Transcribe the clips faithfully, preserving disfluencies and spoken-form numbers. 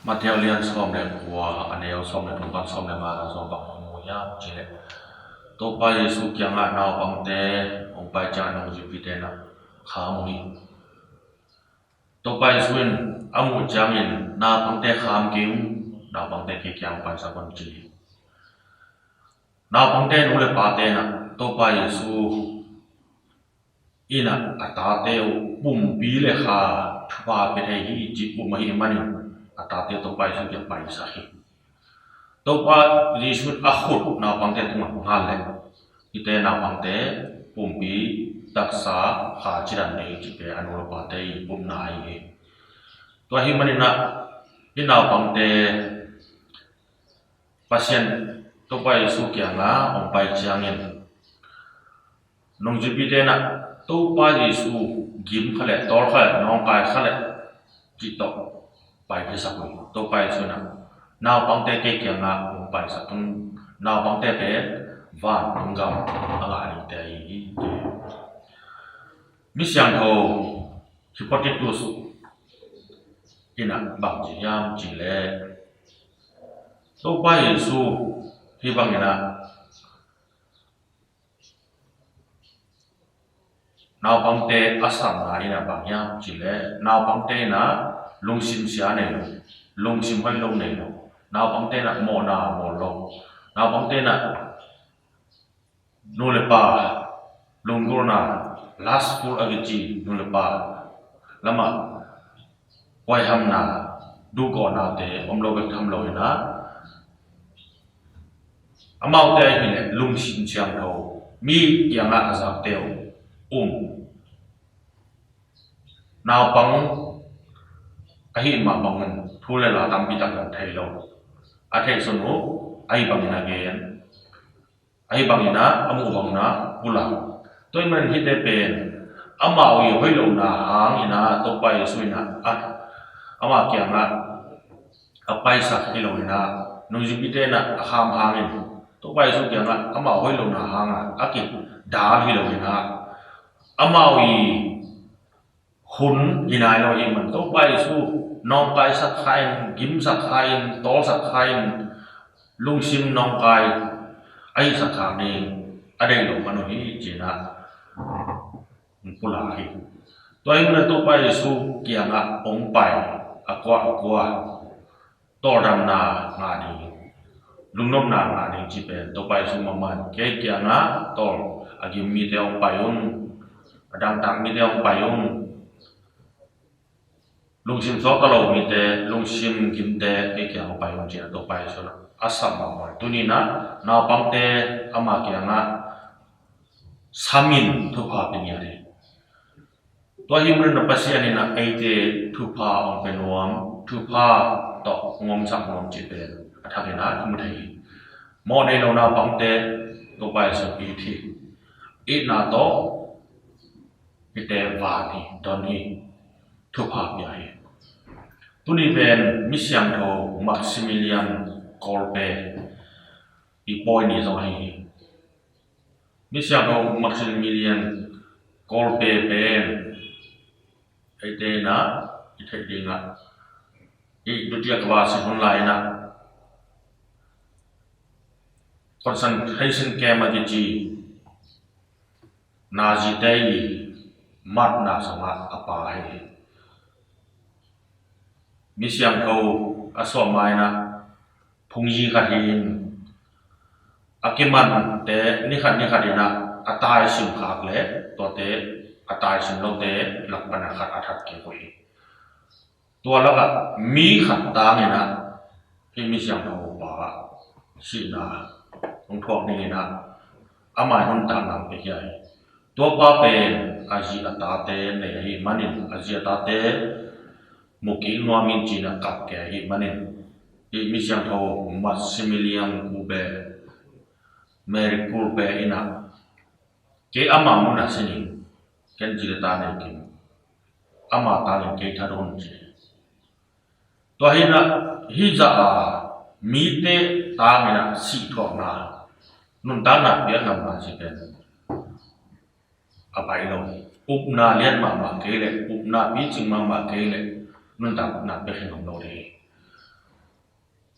Matthai lian sawm le kua, a neu sawm le thum pan sawm le nga na sawm bang hong mu hiam cih leh, Topa Jesu kiangah naupangte hong pai ciang nungzuipite na kham uh hi. Topa Jesu in a muh ciangin, "Naupangte kham kei un, naupangte kei kiang paisak un," ci hi. Naupangte nu le pate na Topa Jesu in a, a tate uh pumpi le kha thupha pia thei hi cih um ahih manin, a tate Topa Jesu kiang paisak hi. Topa Jesu in a khut naupangte tungah ngal leh, hihte naupangte pumpi, taksa, kha cidan nei cihte a nu le pate i pumna ahi hi. Tua ahih manin a, hih naupangte Pasian Topa Jesu kiangah hong pai ciangin, nungzuipite na Topa Jesu gim kha le, tawl kha le, nawngkai kha le cih tawh pai khiasak uh hi. Topa Jesu in a, "Naupangte kei kiangah hong paisak un, naupangte pen vantung gam a ngah dingte ahi hi," ci hi. Mi siangtho Epictetus in a bang ci hiam cih leh, Topa Jesu hih bangin a naupangte a sapna in a bang hiam cih leh, naupangte in a lungsim sia nei lo, lungsim hoih lo nei lo, naupangte in a mawhna mawl lo, naupangte in a nu le pa lunggulhna, lustful a kici nu le pa lamah huaihamna, duhgawhnate om lo bek tham lo in a, amaute ahih leh lungsim siangtho, mi kiangah a zakte uh um, naupang ahih mah bangin thu le la tampi tak zong thei lo, a theihsun uh ahih bangin a gen, ahih bangin a, a muh bangin a pulak. Tua ahih manin hihte pen amau i hoih lohna hangin a, Topa Jesu in a, a, ama kiangah a paisak hi lo in a, nungzuipite in a a kham hangin, Topa Jesu kiangah amau hoih lohna hangah a kidal hi lo in a, amau i hun hi nai lo ahih man, Topa Jesu nawngkaisak kha in, gimsak kha in, tawlsak kha in, lungsim nawngkai a hisak kha ding a deih lo man uh hi, ci-in a pulak hi. Tua ahih manin Topa Jesu kiangah hong pai a kua a kua tawldamna ngah ding, lungnopna ngah ding cih pen Topa Jesu mahmah in, "Kei kiangah tawl a gim mite hong pai un, a dangtak mite hong pai un, lungsim suakta lo mite, lungsim gimte kei kiangah hong pai un," ci-in a Topa Jesu in a sap mahmah hi. Tuni in a naupangte ama kiangah sam in thupha pia ngiat hi. Tua ahih manin a Pasian in a eite thupha hong pia nuam, thupha tawh hong omsak nuam cih pen a thak in a i mu thei hi. Mawh nei lo naupangte Topa Jesu in it hi. Itna tawh hihte van hi, don hi, thupha pia hi. Tuni pen mi siangtho Maximilian Kolbe i pawi ni zong ahi hi. Mi siangtho Maximilian Kolbe pen eite in a i theih ding a, i dutia kaba si hun lai in a concentration camp a kici Nazi-te i matna sungah a pa hi. Mi siangtho a suah ma in a phungzi khat hi in, a kimante ni khat ni khat in a, a taisim khak le tuate, a taisim lote lak pan a khat a that kik uh hi. Tua lakah mi khat tang in a, hih mi siangtho pa sihna hong thuak ding in a, ama in nuntakna hong pia hi. Tua pa pen a zi a tate nei ahih manin, a zi a tate mu kik nuam in ci-in a kap kei ahih manin, hih mi siangtho Maximilian Kolbe, Mary Kolbe in a, "Kei ama mun ah si ning, ken zi le ta nei kei, ama tangin kei that un," ci. Tua hi in a, hih zah a mite tang in a sih thuakna, nuntakna piak ngam mah si pen a baih lo. Upna lian mahmah kei leh, upna picing mahmah kei leh, nuntakna pia khin ngam lo ding hi.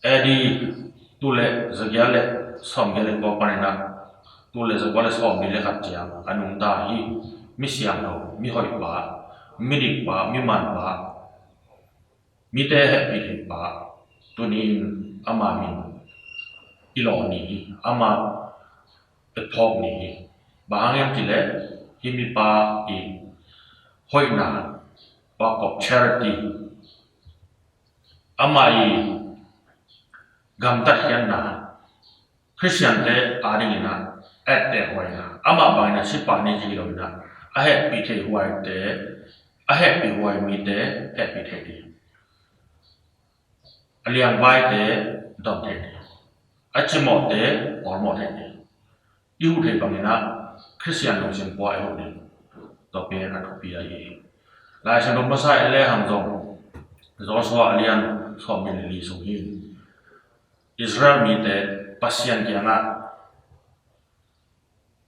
A D tul le zagiat le sawmgiat le kua panin ah tul le zakua le sawmli le khat ciang a nungta hi. Mi siangtho, mi hoihpa, mi dikpa, mi manpa, mite hehpih theihpa, tuni-in ama min i lawh ni hi, ama etphawk ni hi. Bang hang hiam cih leh hih mipa i hoihna, pa kop charity, ama i gamtatkhiatna, Khristiante adingin ah ettehhuaina, amah bangin ah si pah ni ci lo-in ah a hehpih theih huaite, a hehpih huai mite hehpih theih ding, a liangvaite dom theih ding, a cimawhte awlmawh theih ding. I huh theih bangin ah Khristian lungsim pua i huh ding, tua pen a thupi ahi hi. Lai Siangtho masa i et lehang zong Joshua a lian sawmnih le li sung hi. Israel mite Pasian kiangah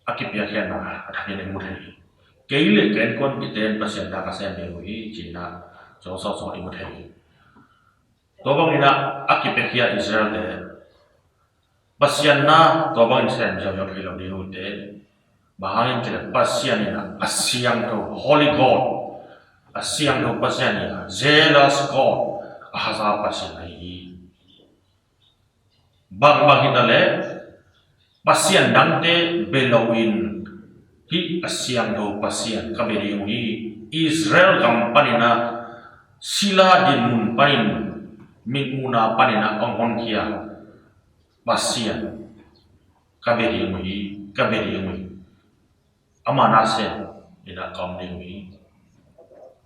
a kipiakkhiatna a thakin i mu thei hi. Kei le ka innkuanpihte in Pasian na ka sem ding uh hi, ci-in ah Joshua sungah i mu thei hi. Tua bangin ah a kipiakhia Israelte Pasian na tua bangin sem ziauziau thei lo ding uh teh. Bang hang hiam cih leh Pasian in ah a siangtho, Holy God, a siangtho Pasian hi a, jealous God, a haza Pasian ahi hi. Bangbang hi ta leh Pasian dangte bia loin hih a siangtho Pasian ka bia ding uh hi. Israel gam panin ah sila dinmun panin, mitmuhna panin ah hong honkhia Pasian ka bia ding uh hi, ka bia ding uh hi. Ama na sem in ah ka om ding uh hi.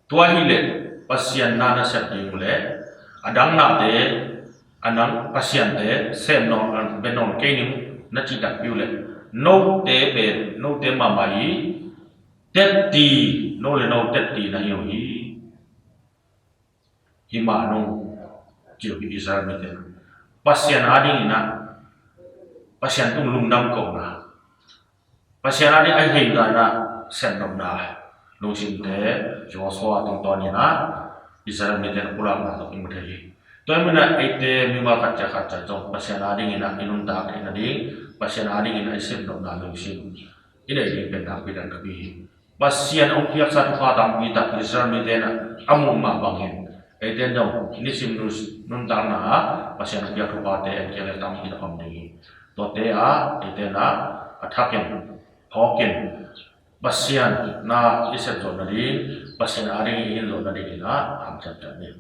Tua hi leh Pasian na na sep ding uh leh a dang nate, a dang pasiante sem nawn, bia nawn kei ning na cih takpi uh leh note pen, note mahmah i tetti, no le no tetti na hi uh hi. Hi mah nung, ci uh hi Israel mite. Pasian adingin ah, Pasian tung lungdam kohna, Pasian ading a hei dan ah sepnopna lungsimte Joshua tungtawnin ah Israel mite na pulakna tawh i mu thei hi. Tua ahih manin ah eite mimal khat ciat khat ciat zong Pasian adingin ah i nuntak theih nading, Pasian adingin ah i sepnopna lungsim i neih ding pen nakpi tak thupi hi. Pasian hong piaksa thupha tampi tak Israel mite in ah a muh mah bangin eite in zong nisim nuntakna ah Pasian hong piak thuphate en khial leh tampi tak om ding hi. Tuate ah eite in ah a thakin, phawkin, Pasian na i sep zawh nading, Pasian ading i hin zawh nadingin ah hamsiam ciat ni.